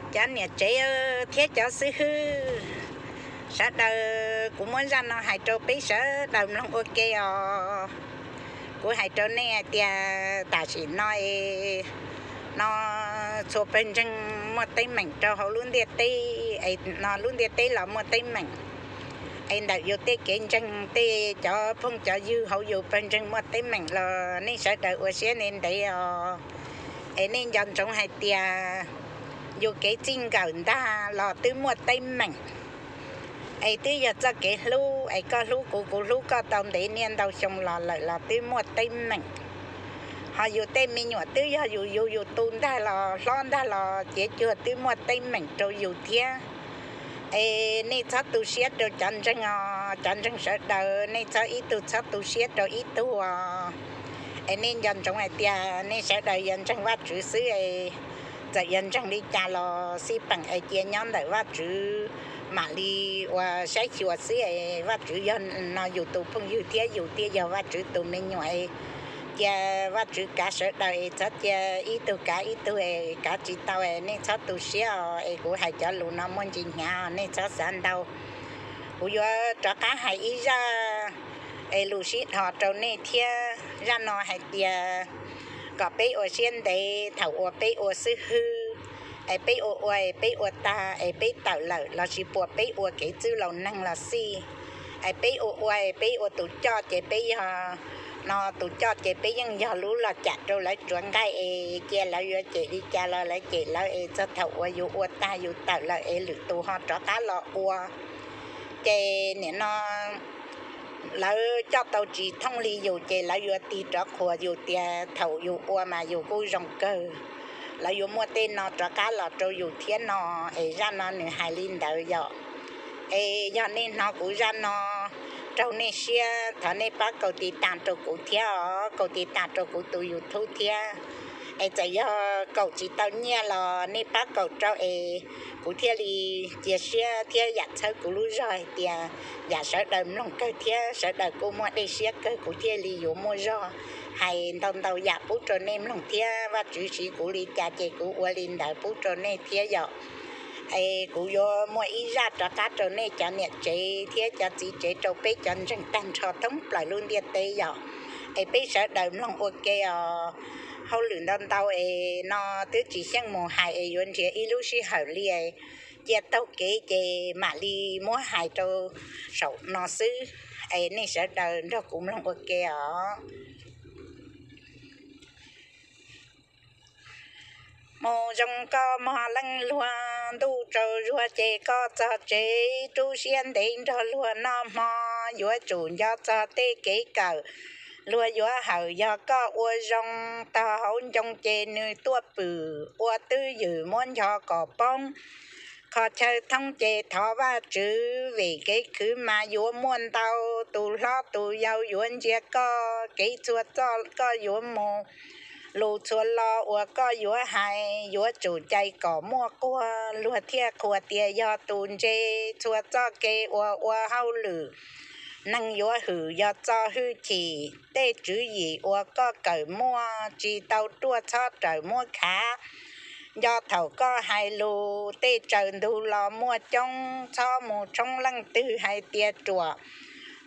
Cov niam tsev thiab cov xib hwb sawv daws, kuv muab zaj no hais rau peb sawv daws mloog ua ke os. Kuv hais rau nej hais tias tam sim no es no txhua pawg ntseeg muaj teeb meem rau hauv lub ntiaj teb, es no lub ntiaj teb los muaj teeb meem, es ntawm yus tej kev ntseeg tej cov phooj cov ywg hauv yus pawg ntseeg muaj teeb meem los nej sawv daws ua siab ntev ntev os. Es nej nco ntsoov hais tias yus kev txij nkawm ntag los twb muaj teeb meem. Es twb yog txoj kev hlub, es koj hlub kuv, kuv hlub koj tau ntev niaj ntau xyoo los lawm los twb muaj teeb meem. Ho yus tej me nyuam twb yog yus yug yus tu ntag los hlob ntag los cev cuag twb muaj teeb meem rau yus thiab. Es nej txhob tu siab rau cov ntseeg os, cov ntseeg sawv daws nej txhob ib tug txhob tu siab rau ib tug os. Es nej nco ntsoov hais tias nej sawv daws yog ntseeg Vajtswv xwb es txawm yog ntseeg li cas los xij peem es cia nyob ntawm Vajtswv mam li ua saib xyuas xwb es Vajtswv yog no yus tus phooj ywg thiab yus thiaj yog Vajtswv tus me nyuam. Cia Vajtswv kav sawv daws es txhob cia ib tug kav ib tug es kav tsis tau es nej txhob tu siab os. Es kuv hais cov lus no muaj ntsis hnyav os, nej txhob xav ntau. Kuv yuav rov qab hais ib zaj es lus sib dhos rau nej thiab. Zaj no hais tias kom peb ua siab ntev thaum uas peb ua xib hwb, es peb ua ua es peb ua tag es peb tawm lawm lossis puas peb ua kev txwj laus neeg los xij, es peb ua ua es peb ua tus coj ces peb yog no tus coj ces peb yeej yog lub los cam rau lawv tsuav nqaij es cia lawv yuav cem li cas los lawv cem lawv es txog thaum uas yus ua tag yus tawm lawm es lwm tus ho rov qab los ua. Ces nim no lawv coj tau tsis thooj li yus ces lawv yuav tig rov qhuas yus tias thaum yus ua mas yus kuj zoo kawg. Lawv yuav muaj tej no rov qab los rau yus thiab no, es zaj no nws hais li ntawd yom. Es yog nej hnov kuv zaj no raug nej siab thov nej pab kaum tiv tas rau kuv thiab os, kaum tiv tas rau kuv tus YouTube thiab. Es txawm yog kaum tsis tau nyiaj los nej pab kaum rau es kuv thiaj li cia siab thiab yam txhawb kuv lub zog hais tias yam sawv daws mloog kawg thiab sawv daws kuj muaj dej siab kawg kuv thiaj li yuav muaj zog hais ntau ntau yam pub rau nej mloog thiab. Vajtswv siv kuv li cas ces kuv ua li ntawd pub rau nej thiab yom. Es kuv yuav muaj ib zaj rov qab rau nej cov niam tsev thiab cov txiv tsev rau peb cov ntseeg tag nrho thoob plaws lub ntiaj teb yom. Es peb sawv daws mloog ua ke os. Hauj lwm ntau ntau es no twb tsis xyeej mus hais es yuav nrhiav ib lub sij hawm li es cia taug kev ces mam li muab hais rau saum no xwb. Es nej sawv daws nrog kuv mloog ua ke os. Mus zoo koj mog leej luag, ntuj tsaus zuag ces koj txog tsev, rub siab ntev nrog luag noj hmo, yuav tsum nco txog tej kev kawm luag yuav hawm. Yog koj ua zoo tog hauv ncoo ces nws tuaj pwm, ua twj ywm muab ncho kom poob, kho chaw thoob ces thov Vajtswv, vim kev khwv mas yuav muaj ntau, tus hlob tus yau yuav ntsia koj, kev txhua txoj koj yuav mus, lus txhua lo uas koj yuav hais, yuav tsum cais kom muaj quag, luag thiaj qhuas tias yog tus ntse. Txhua txoj kev uas ua hauj lwm, neeg yuav hwm yog txo hwj chim, tej tswv yim uas koj kawm muaj, tsis tau ruaj txhob rawm muab khav. Nco thaum koj hais lus, tej tsaws ntug los muaj coob, txhob mus tshoob leej twg hais tias ruam,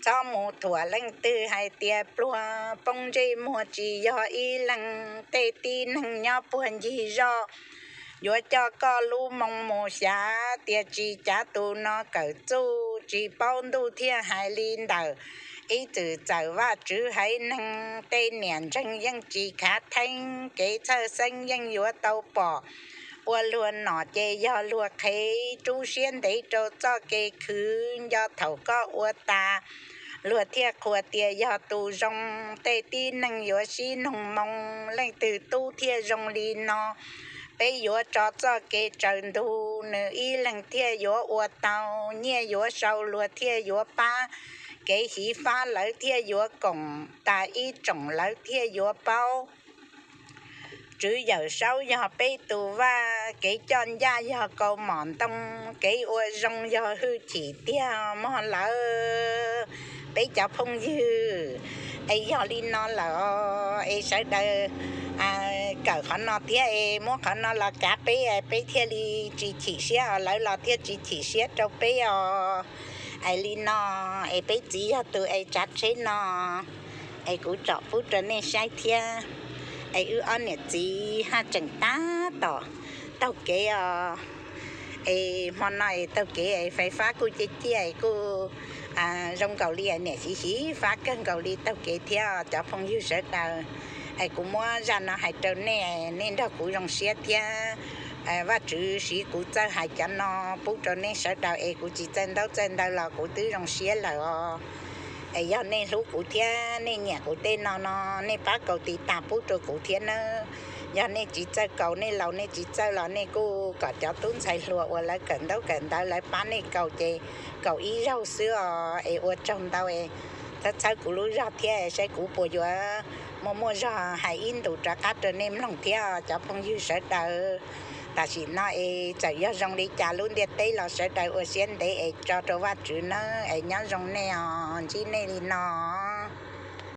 txhob mus thuam leej twg hais tias pluag. Poob ntsej muag tsis yog ib leeg, tej tib neeg nyob puag ncig zoj yuav coj koj lub moo mus xyav, tiam sis cav tus no kawm txuj, tsis paub ntuj thiaj hais li ntawm. Ib txwm txawm Vajtswv haiv neeg, tej niam ntseeg yeej tsis khav theeb, kev txhawj xeeb yeej yuav tau pom. Ua luag nom ces yog luag qhev, rub siab ntev rau txoj kev khwv, nco thaum koj ua tas, luag thiaj qhuas tias yog tus zoo. Tej tib neeg yuav sib noog moo, leej twg tub thiaj zoo li no. Peb yuav tso txoj kev tsaws ntug, nws ib leeg thiaj yuav ua tau. Nyiaj yuav sau luag thiaj yuav pab, kev xyiv fab lawv thiaj yuav koom, tas ib tsoom lawv thiaj yuav paub. Tswv Yawm Saub yog peb tus vaj, kev coj ncaj yog kaus mom ntoo, kev ua zoo yog hwj chim tiag mog lawm peb cov phooj ywg. Es yog li no lawm es sawv daws kawm qhov no thiab es muab qhov no los kav peb, peb thiaj li tsis chim siab, lawv los thiaj tsis chim siab rau peb os. Es li no, es peb txiv yog tus es tsav tsheb no, es kuv tsom pub rau nej saib thiab. Es wb ob niam txiv haj tseem tab tom taug kev os. Es hmo no es taug kev es fais fab kuj ciaj ciaj es kuj zoo nkaus li niam xyiv xyiv fab kawg nkaus li taug kev thiab cov phooj ywg sawv daws. Es kuv muab zaj no hais rau nej, nej nrog kuv zoo siab thiab. Vajtswv siv kuv txawj hais cov no pub rau nej sawv daws es kuv tsis txawj ntaub txawj ntawv los kuv twb zoo siab lawm os. Es yog nej hlub kuv thiab nej nyiam kuv tej no no, nej pab kaus tiv tas pub rau kuv thiab nawb. Yog nej tsis txawj kaus, nej laus nej tsis txawj los nej kuj kom cov tub ntxhais hluas uas lawv kawm ntaub kawm ntawv lawv pab nej kaus ces kaus ib zaug xwb os. Es ua tsaug ntau, txhawb txhawb kuv lub zog thiab saib kuv puas yuav muaj muaj zog hais ib ntus rov qab rau nej mloog thiab cov phooj ywg sawv daws. Tam sim no es txawm yog zoo li cas lub ntiaj teb los sawv daws ua siab ntev es tso rau Vajtswv nawb, es nyob zoo nej os, ntsib nej li no.